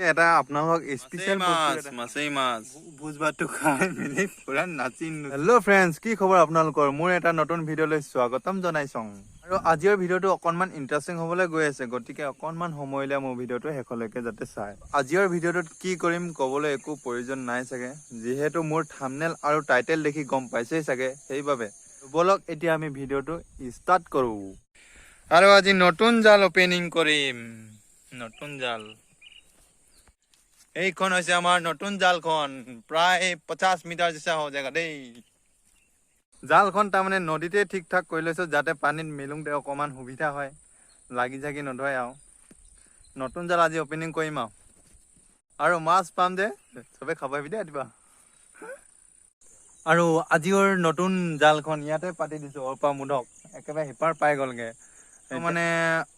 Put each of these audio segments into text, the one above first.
এটা আপোনালোকক স্পেচিয়েল মাছেই মাছ ভোজ ভাতটো খাই মেলি পুৰা নাচি। হেল্ল' ফ্ৰেণ্ডছ, কি খবৰ আপোনালোকৰ? মোৰ এটা নতুন ভিডিঅ'লৈ স্বাগতম জনাইছোঁ। আৰু আজিৰ ভিডিঅ'টো অকণমান ইণ্টাৰেষ্টিং হ'বলৈ গৈ আছে, গতিকে অকণমান সময় উলিয়াই মোৰ ভিডিঅ'টো শেষলৈকে যাতে চায়। আজিৰ ভিডিঅ'টোত কি কৰিম ক'বলৈ একো প্ৰয়োজন নাই চাগে, যিহেতু মোৰ থাম্বনেইল আৰু টাইটেল দেখি গম পাইছেই চাগে, সেইবাবে ব'লক এতিয়া আমি ভিডিঅ'টো ষ্টাৰ্ট কৰোঁ। আৰু আজি নতুন জাল অপেনিং কৰিম। নতুন জাল এইখন হৈছে আমাৰ নতুন জালখন, প্ৰায় 50 মিটাৰ যেচা হৈ জেগা দেই। জালখন তাৰমানে নদীতে ঠিক ঠাক কৰি লৈছোঁ, যাতে পানীত মেলোঁতে অকণমান সুবিধা হয়, লাগি জাগি নধৰে। আৰু নতুন জাল আজি অপেনিং কৰিম আৰু মাছ পাম যে চবে খাব আহিবি দেই ৰাতিপুৱা। আৰু আজিৰ নতুন জালখন ইয়াতে পাতি দিছোঁ, অৰ্পা মোদক একেবাৰে সিপাৰ পাই গ'লগৈ। মানে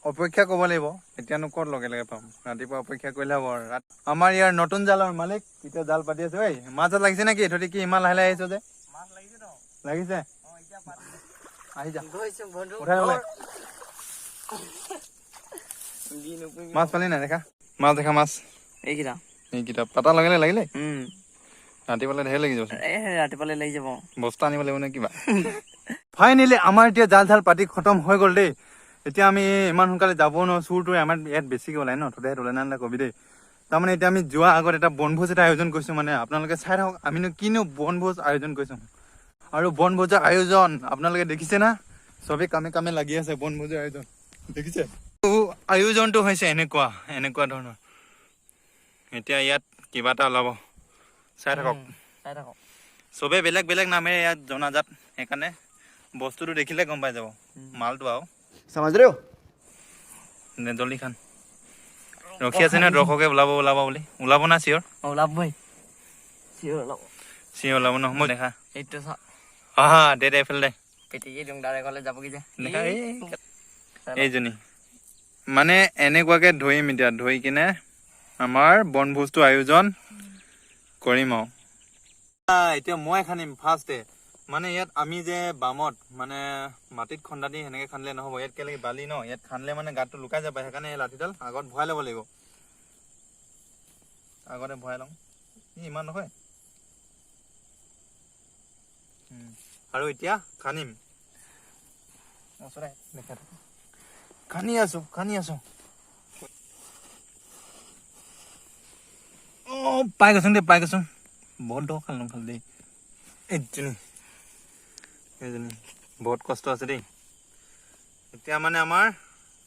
অপেক্ষা কৰিব লাগিব, এতিয়ানো ক'ত লগে লগে পাম, ৰাতিপুৱা অপেক্ষা কৰিলে হ'ব। আমাৰ ইয়াৰ নতুন জালৰ মালিক এতিয়া জাল পাতি আছে। ঐ, মাছ লাগিছে নেকি? ধৰি কি ইমান লাহে লাহে আহিছ যে? লাগিছে, আহি যা, উঠাই ল'লে। মাছ পালি নাই? দেখা মাছ, দেখা মাছ। এইকেইটা এইকেইটা পাতা লগালে লাগিলে। ৰাতিপুৱালে ঢেৰ লাগি যাব। ৰাতিপুৱালে লাগি যাব, বস্তা আনিব লাগিব নে কিবা। ফাইনেলি আমাৰ এতিয়া জাল চাল পাতি খতম হৈ গ'ল দেই। এতিয়া আমি ইমান সোনকালে যাব নোৱাৰো, চোৰটোৱে আমাৰ ইয়াত বেছিকৈ ওলায় ন, তোতে ওলাই নানিলে কবি দেই। তাৰমানে এতিয়া আমি যোৱাৰ আগত এটা বনভোজ এটা আয়োজন কৰিছোঁ, মানে আপোনালোকে চাই থাকক আমিনো কিনো বনভোজ আয়োজন কৰিছোঁ। আৰু বনভোজৰ আয়োজন আপোনালোকে দেখিছে না, চবেই কামে কামে লাগি আছে। বনভোজৰ আয়োজন দেখিছে? আয়োজনটো হৈছে এনেকুৱা এনেকুৱা ধৰণৰ। এতিয়া ইয়াত কিবা এটা ওলাব, চাই থাকক। চবেই বেলেগ বেলেগ নামেৰে ইয়াত জনাজাত, সেইকাৰণে বস্তুটো দেখিলে গম পাই যাব মালটো। আৰু জল্দি খান ৰখি আছে নে দৰ্শকে, ওলাব ওলাব বুলি। ওলাব না চিঞৰ? ওলাবই, চিঞৰ ওলাব ন। মই দেখা আহা দে দে এইফালে দে। এইজনী মানে এনেকুৱাকে ধৰিম এতিয়া, ধৰি কিনে আমাৰ বনভোজটো আয়োজন কৰিম। আৰু এতিয়া মই খানিম ফাৰ্ষ্টে। মানে ইয়াত আমি যে বামত মানে মাটিত খন্দা দি সেনেকে খান্দিলে নহ'ব, ইয়াত কেলেই বালি ন, ইয়াত খান্দিলে মানে গাঁতটো লুকাই যাব, সেইকাৰণে এই লাঠিডাল আগত ভৰাই ল'ব লাগিব। আগতে ভৰাই লওঁ, ইমান নহয়। আৰু এতিয়া খানিম, খানি আছো খানি আছো। অ পাই গৈছোন দেই, পাই গৈছোন। বহুত দ খাল নখাল দেই। এইজনী এইজনী বহুত কষ্ট আছে দেই। এতিয়া মানে আমাৰ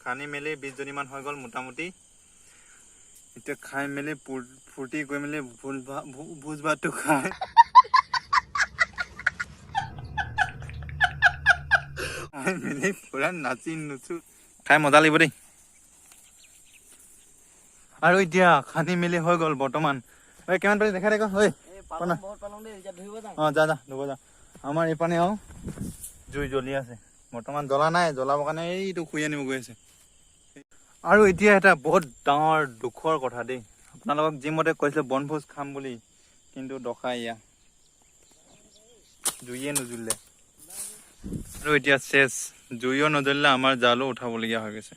খানি মেলি 20জনীমান হৈ গ'ল মোটামুটি। এতিয়া খাই মেলি ফূৰ্তি কৰি মেলি ভোজ ভাতটো খাই মেলি পুৰা নাচি নুচো খাই মজা লাগিব দেই। আৰু এতিয়া খানি মেলি হৈ গ'ল বৰ্তমান। ঐ কিমান পালি দেখা দেখা। ঐ অঁ যা যা ধুব যা। আমাৰ এইপানে আৰু জুই জ্বলি আছে বৰ্তমান, জ্বলা নাই, জ্বলাবৰ কাৰণে এইটো খুৰি আনিব গৈ আছে। আৰু এতিয়া এটা বহুত ডাঙৰ দুখৰ কথা দেই, আপোনালোকক যিমতে কৈছিলোঁ বনভোজ খাম বুলি, কিন্তু দশা এয়া, জুইয়ে নজ্বলিলে। আৰু এতিয়া চেচ, জুইও নজ্বলিলে, আমাৰ জালো উঠাবলগীয়া হৈ গৈছে।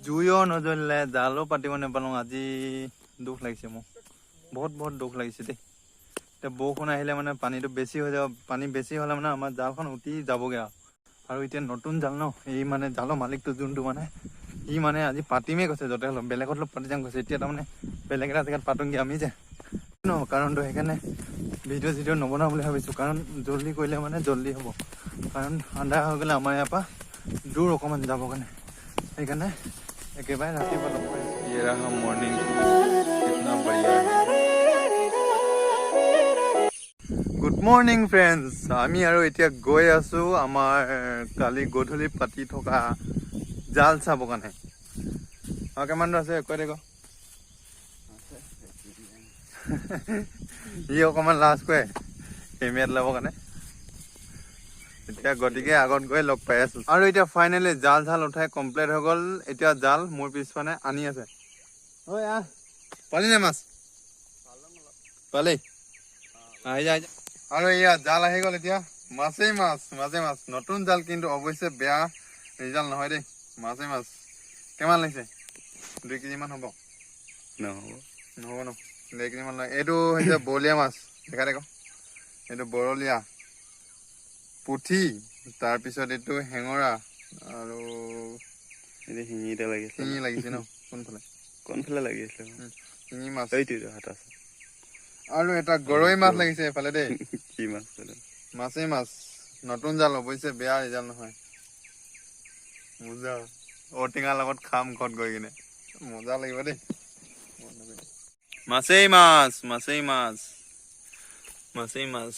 জুইও নজ্বলিলে, জালো পাতিব নাপালোঁ। আজি দুখ লাগিছে মোক, বহুত বহুত দুখ লাগিছে দেই। এতিয়া বৰষুণ আহিলে মানে পানীটো বেছি হৈ যাব, পানী বেছি হ'লে মানে আমাৰ জালখন উটি যাবগৈ। আৰু এতিয়া নতুন জাল ন, এই মানে জালৰ মালিকটো যোনটো মানে সি মানে আজি পাতিমেই কৈছে, য'তে হ'লেও বেলেগত অলপ পাতি যাম কৈছে। এতিয়া তাৰমানে বেলেগ এটা জেগাত পাতোঁগৈ আমি যে ন, কাৰণটো সেইকাৰণে ভিডিঅ' চিডিঅ' নবনাওঁ বুলি ভাবিছোঁ। কাৰণ জল্দি কৰিলে মানে জল্দি হ'ব, কাৰণ আন্ধাৰ হৈ গ'লে আমাৰ ইয়াৰ পৰা দূৰ অকণমান যাবৰ কাৰণে, সেইকাৰণে একেবাৰে ৰাতিপুৱা লগ পাইছোঁ। মৰ্ণিং বঢ়িয়া। গুড মৰ্ণিং ফ্ৰেণ্ডছ, আমি আৰু এতিয়া গৈ আছোঁ আমাৰ কালি গধূলি পাতি থকা জাল চাবৰ কাৰণে। আৰু কিমান দূৰ আছে কৈ দে। ই অকণমান লাজ কৰে কেমেৰাত ল'বৰ কাৰণে এতিয়া, গতিকে আগত গৈ লগ পাই আছোঁ। আৰু এতিয়া ফাইনেলি জাল চাল উঠাই কমপ্লিট হৈ গ'ল। এতিয়া জাল মোৰ পিছফালে আনি আছে। ঐ আহ, পালি নাই মাছ? পালি, আহি যা। আৰু এয়া জাল আহি গ'ল এতিয়া, মাছেই মাছ, মাছেই মাছ। নতুন জাল কিন্তু অৱশ্যে বেয়া ৰিজাল্ট নহয় দেই, মাছেই মাছ। কিমান লাগিছে? 2 কেজিমান হ'ব। নহ'ব। নহ'ব ন? 1.5 কেজিমান লাগে। এইটো হৈছে বৰলীয়া মাছ, দেখা দেখো। এইটো বৰলীয়া, পুঠি, তাৰপিছত এইটো হেঙৰা আৰু এইটো শিঙি এটা লাগিছে। শিঙি লাগিছে ন? কোনফালে? কোনফালে লাগি আছিলে? শিঙি মাছ। এইটো, এইটো হাত আছে। আৰু এটা গৰৈ মাছ লাগিছে এইফালে দেই। কি মাছ এইটো? মাছেই মাছ। নতুন জাল, অৱশ্যে বেয়া ৰিজাল্ট নহয়। মজা, ঔটেঙাৰ লগত খাম ঘৰত গৈ কিনে, মজা লাগিব দেই। মাছেই মাছ, মাছেই মাছ, মাছেই মাছ,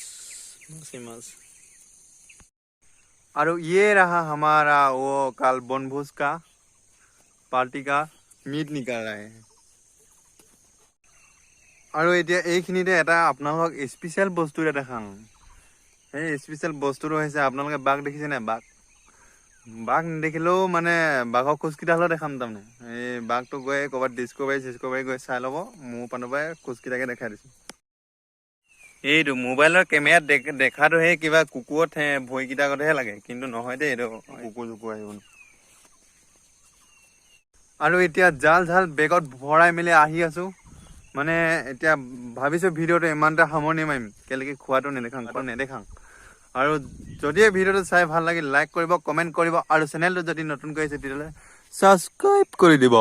মাছেই মাছ। और ये रहा हमारा वो कल बनभोज का पार्टी का मीट निकाल रहे हैं। আৰু এতিয়া এইখিনিতে এটা আপোনালোকক স্পেচিয়েল বস্তু এটা দেখাম। সেই স্পেচিয়েল বস্তুটো হৈছে, আপোনালোকে বাঘ দেখিছে নাই? বাঘ, বাঘ নেদেখিলেও মানে বাঘৰ খোজকেইটা হ'লেও দেখাম। তাৰমানে এই বাঘটো গৈ ক'ৰবাত ডিস্কভাৰী চিস্কভাৰী গৈ চাই ল'ব, মোৰ পানৰ পৰাই খোজকেইটাকে দেখাই দিছোঁ। এইটো মোবাইলৰ কেমেৰাত দেখাটো সেই কিবা কুকুৰত ভৰিকেইটা আগতহে লাগে, কিন্তু নহয় দেই, এইটো কুকুৰ চুকুৰ আহিব ন। আৰু এতিয়া জাল ঝাল বেগত ভৰাই মেলি আহি আছো। মানে এতিয়া ভাবিছো ভিডিঅ'টো ইমানটা সামৰণি মাৰিম। কেলেকি খোৱাটো নেদেখাওঁ, খোৱাটো নেদেখাওঁ। আৰু যদিহে ভিডিঅ'টো চাই ভাল লাগিল, লাইক কৰিব, কমেণ্ট কৰিব আৰু চেনেলটো যদি নতুনকৈ আহিছে, তেতিয়াহ'লে ছাবস্ক্ৰাইব কৰি দিব।